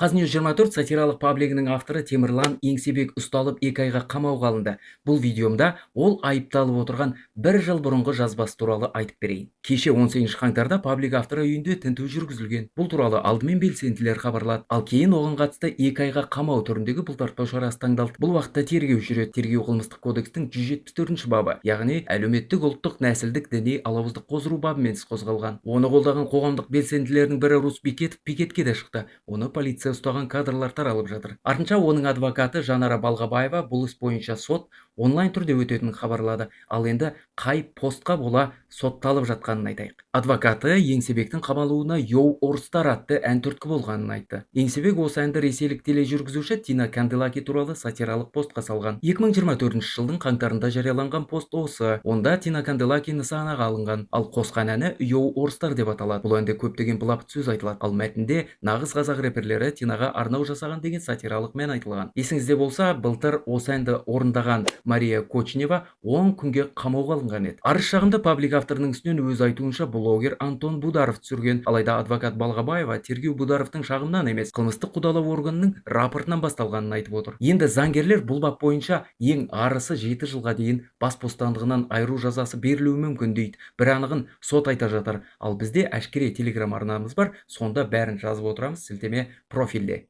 Қазньюс 24 сатиралық паблигінің авторы Темірлан Еңсебек ұсталып, 2 айға қамауға алынды. Бұл видеомда ол айыпталып отырған бір жыл бұрынғы жазбасы туралы айтып берейін. Кеше, 18 қаңтарда, паблик авторы үйінде тінту жүргізілген. Бұл туралы алдымен белсенділер хабарлады, ал кейін оған қатысты 2 айға қамау түріндегі бұлтартпау шарасы таңдалды. Бұл уақытта тергеу жүреді. Тергеу қылмыстық кодекстің 174 бабы, яғни әлеуметтік, ұлттық, нәсілдік, діни алауыздық қоздыру бабымен іс қозғалған. Оны қолдаған қоғамдық белсенділердің бірі Рус Бекетов пикетке де шықты. Оны полиция ұстаған кадрлар таралып жатыр. Артынша оның адвокаты Жанара Балғабаева бұл іс бойынша сот онлайн түрде өтетінін хабарлады. Ал енді қай постқа бола сотталып жатқанын айтайық. Адвокаты Еңсебектің қамалуына «Йоу, орыстар» атты ән түрткі болғанын айтты. Еңсебек осы әнді ресейлік тележүргізуші Тина Канделаки туралы сатиралық постқа салған. 2024 жылдың қаңтарында жарияланған пост осы. Онда Тина Канделаки нысанаға алынған, ал қосқан әні «Йоу, орыстар» деп аталады. Бұл әнде көптеген былапыт сөз айтылады, ал мәтінде нағыз қазақ рэперлері Тинаға арнау жасаған деген сатиралық мән айтылған. Есіңізде болса, былтыр осы әнді орындаған Мария Кочнева 10 күнге қамауға алынған еді. Арыз шағымды паблик авторының үстінен өз айтуынша блогер Антон Бударов түсірген. Алайда адвокат Балғабаева тергеу Бударовтың шағымынан емес, қылмыстық қудалау органының рапортынан басталғанын айтып отыр. Енді заңгерлер бұл бап бойынша ең арысы 7 жылға дейін бас бостандығынан айыру жазасы берілуі мүмкін дейді. Бір анығын сот айта жатар. Ал бізде әшкере телеграм арнамыз бар, сонда бәрін жазып отырамыз. Сілтеме профильде.